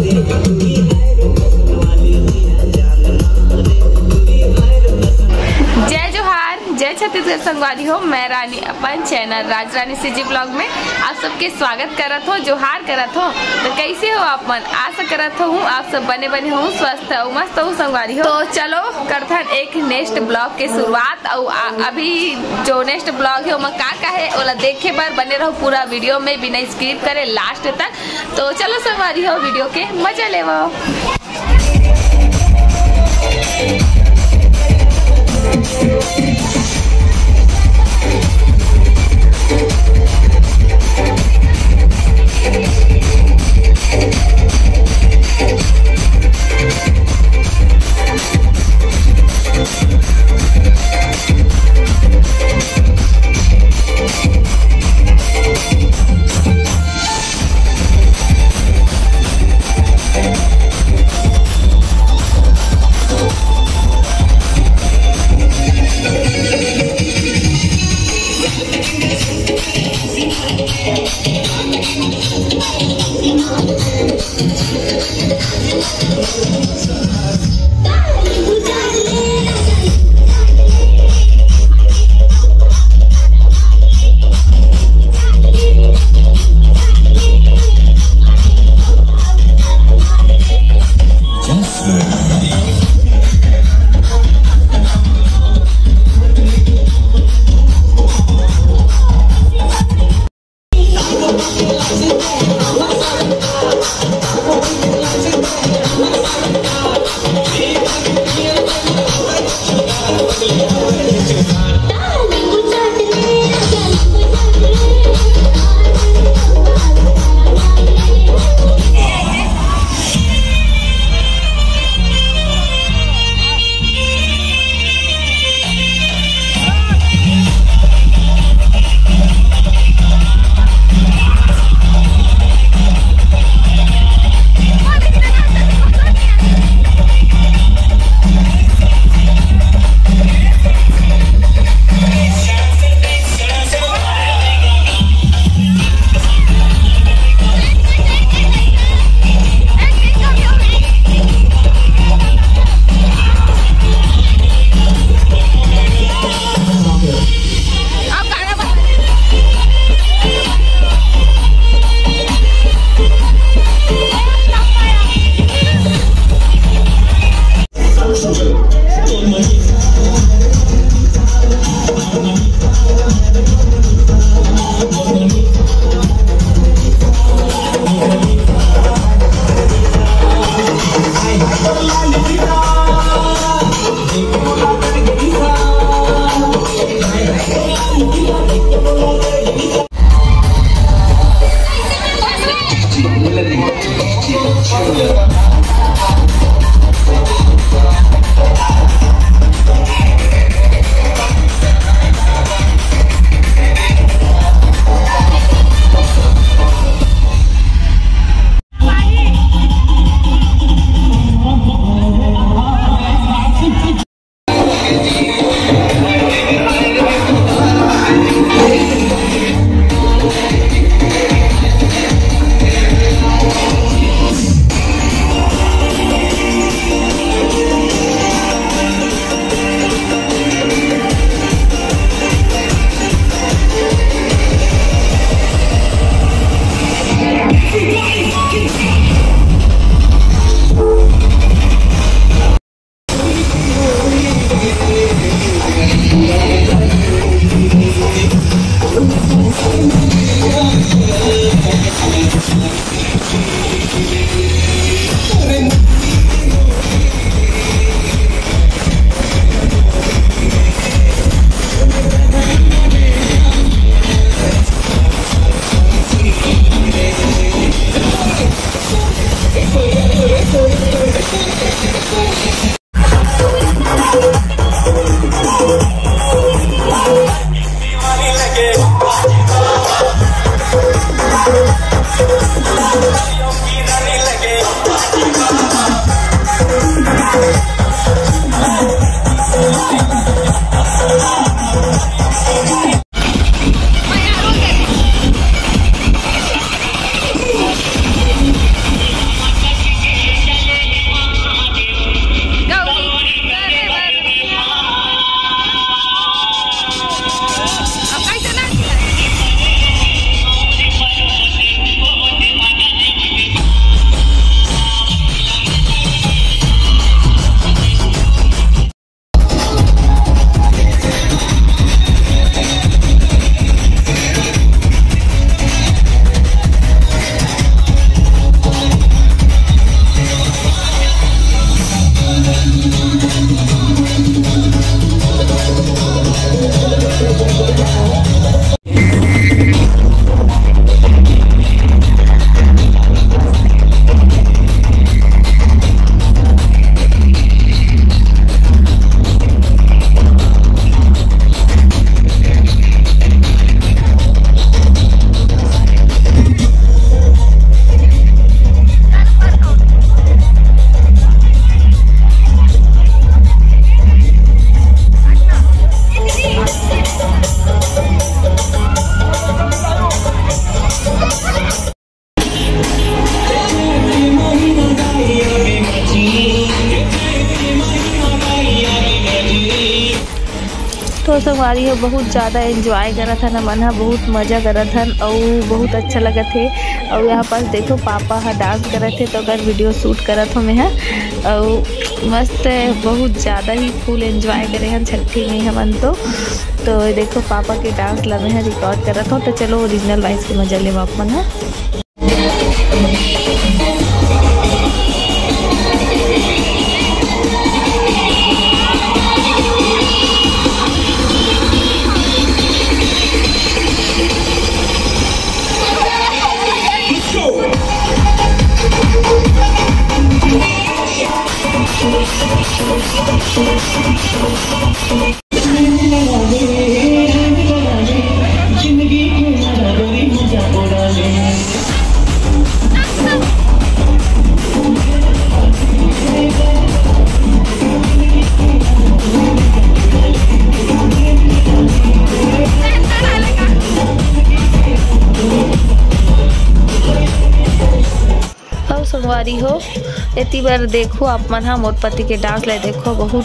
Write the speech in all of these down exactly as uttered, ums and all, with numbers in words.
जय जोहार, जय छत्तीसगढ़ संगवारी हो। मैं रानी अपन चैनल राज रानी सीजी ब्लॉग में आप सबके स्वागत करत हो, जोहार करत हो। तो कैसे हो आप मन? आशा करत हो हूँ आप सब बने बने हो, स्वस्थ हो, मस्त हो संगवारी हो। तो चलो करथन एक नेक्स्ट ब्लॉग के शुरुआत। अउ आ- अभी जो नेक्स्ट ब्लॉग है ओमा का का है ओला देखे बर बने रहो पूरा वीडियो में बिना स्किप करे लास्ट तक। तो चलो संगवारी हो वीडियो के मजा लेवो। संगवारी हो, बहुत ज़्यादा enjoy करत हन हमन ह, बहुत मज़ा करत हन अउ बहुत अच्छा लगत हे। अउ यहाँ पास देखो, पापा ह dance करत हे, तो ओकर video shoot करत हो मैं ह। अउ मस्त, बहुत ज़्यादा ही full enjoy करे हन छट्ठी में हमन तो। तो देखो, पापा के dance ला मैं ह record करत हो, तो चलो original voice के मज़ा लेवा आप मन ह। अउ संगवारी हो, एती बर देखो, आप मन ह मोर पति के dance ला देखो, बहुत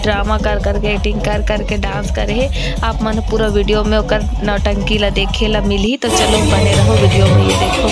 drama कर करके, acting कर करके dance करे हे। आप मन पूरा video में ओकर नौटंकी ला देखे ला मिलही, तो चलो बने रहो video में। ये देखो।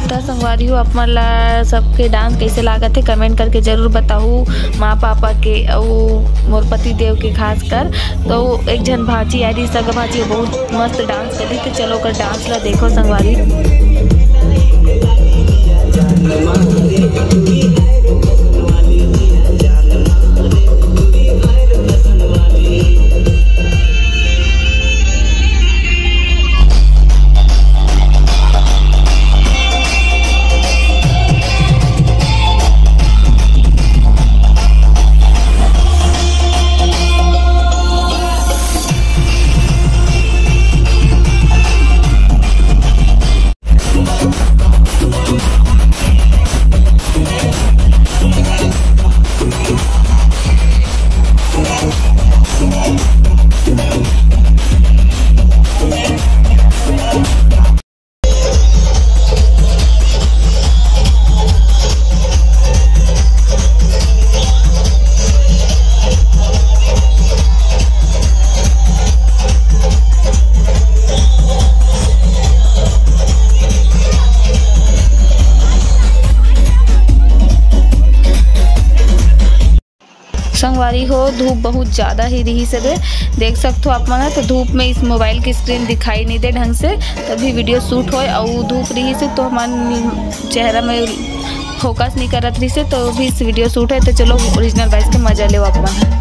त संगवारी हो, आप मन ला सबके dance कैसे लागत हे, comment करके जरूर बताहू। माँ पापा के अउ मोर पति देव के खास कर। तो एक झन भांची आ रही, सगा भांची, बहुत मस्त dance कर रही। तो चलो ओकर dance ला देखो संगवारी। संगवारी हो, धूप बहुत ज़्यादा ही रही से, देख सकते हो आप मन, तो धूप में इस मोबाइल की स्क्रीन दिखाई नहीं दे ढंग से, तभी वीडियो शूट होए। और धूप रही से तो हमारे चेहरा में फोकस नहीं करत रही से, तो भी इस वीडियो शूट है। तो चलो ओरिजिनल वॉइस के मजा ले आप मन।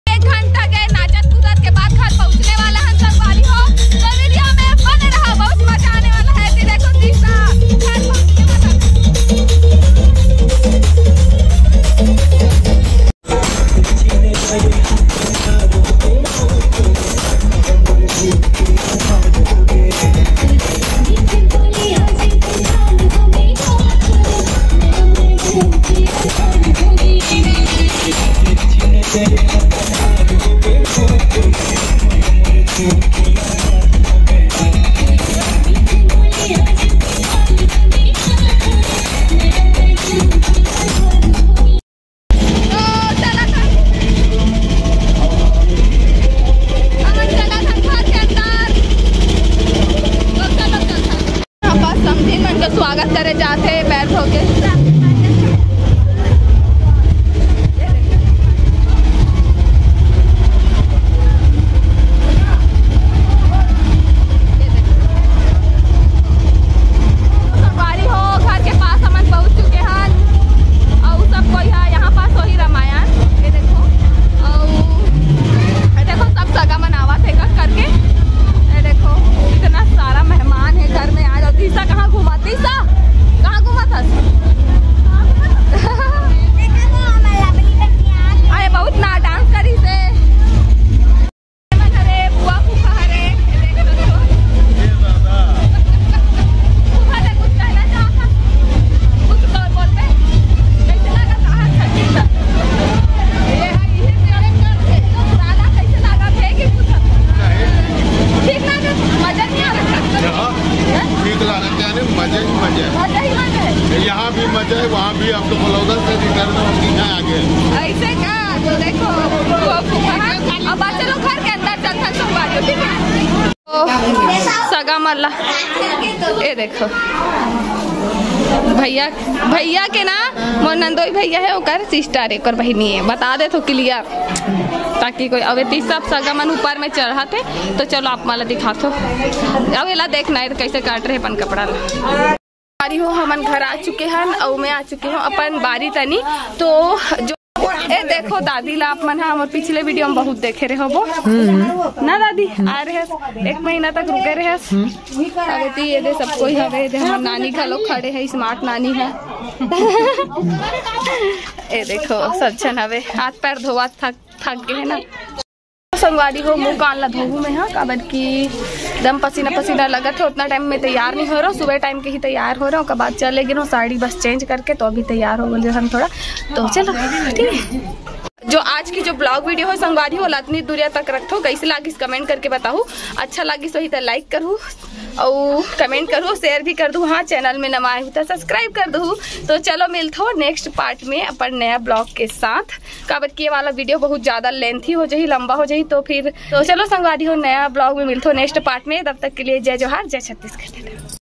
एक घंटा के नाचत कूदत के बाद घर पहुँचने वाला हन संगवारी हो। तो वीडियो में बने रहा, बहुत मजा आने वाला है। ये देखो तीसरा घर पहुँचने वाला। यहाँ पास समधिन मन के स्वागत करे जाथे पैर धो के। संगवारी हो, घर के पास हमन पहुँच चुके हन। अउ सब कोई ह यहाँ पास वही रामायण। ये देखो, अउ ये देखो, सब सगा मन आवत हे का करके। ये देखो, इतना सारा मेहमान हे घर में आज। अउ तीसा कहाँ घूमत, तीसा कहाँ घूमत हस? अरे बहुत ना डांस करी से। अरे बुआ फूफा हरे, ये देख सकथो। फूफा ले कुछ कहना चाहत हस? कुछ तो बोलबे। कैसे लगा कहाँ छठी? ये, ये, ये, पुराना कैसे लगा थे कि कुछ? ठीक लगा, मजा नहीं आ रहा। हाँ, ठीक लगा, यानी मजे ही मजे। मजा ही मजा है। यहाँ भी मजा है, वहाँ भी। आप तो बलौदा से रिटर्न होके यहाँ आ गए। ऐसे का? तो देखो, वो फूफा, अब चलो घर के अंदर चलते हैं, संगवारी हो, ठीक है? तो सगा मल्ला, ये देखो, भैया, भैया के ना, मोर नंदोई भैया है, ओकर सिस्टर, ओकर बहिनी है, बता दे तो क्लियर, ताकि कोई, अब एती सब सगा मन ऊपर में चढ़त हे, तो चलो आप मला दिखाथो। अब एला देखना है, कैसे काट रहे अपन कपड़ा ला। अरे हो, हमन घर आ चुके हन, अउ मैं आ चुके हूँ अपन बारी तनी। तो जो, ए देखो दादी ला, आप मन ह हमर पिछले वीडियो में बहुत देखे रहे होबो ना दादी, आ रहे, एक महीना तक रुके रहे। अब एती ये दे सब कोई हवे, ये दे हमर नानी घलो खड़े है, स्मार्ट नानी है। ए देखो सब झन हवे, हाथ पैर धोवत, थक थक गए है ना। संगवारी हो, मुंह कान ला धोहू में, हाँ, काबर कि एकदम पसीना पसीना लगत है। उतना टाइम में तैयार नहीं हो रहा, सुबह टाइम के ही तैयार हो रहा हूँ। ओकर बाद चले गे रहा हूँ साड़ी बस चेंज करके, तो अभी तैयार हो गए हम थोड़ा। तो चलो, ठीक है, जो आज की जो ब्लॉग वीडियो हो संगवारी हो, ओला अतनी दूरिया तक रखथो। कैसे लागिस कमेंट करके बताहू, अच्छा लागिस वही तो लाइक करहू, अउ कमेंट करहू, शेयर भी कर दू। हाँ, चैनल में नवा आए हो तो सब्सक्राइब कर दू। तो चलो मिलथो नेक्स्ट पार्ट में अपन नया ब्लॉग के साथ, काबर कि ये वाला वीडियो बहुत ज्यादा लेंथी हो जाही, लंबा हो जाही। तो फिर तो चलो संगवारी हो, नया ब्लॉग में मिलथो नेक्स्ट पार्ट में। तब तक के लिए जय जोहार, जय छत्तीसगढ़।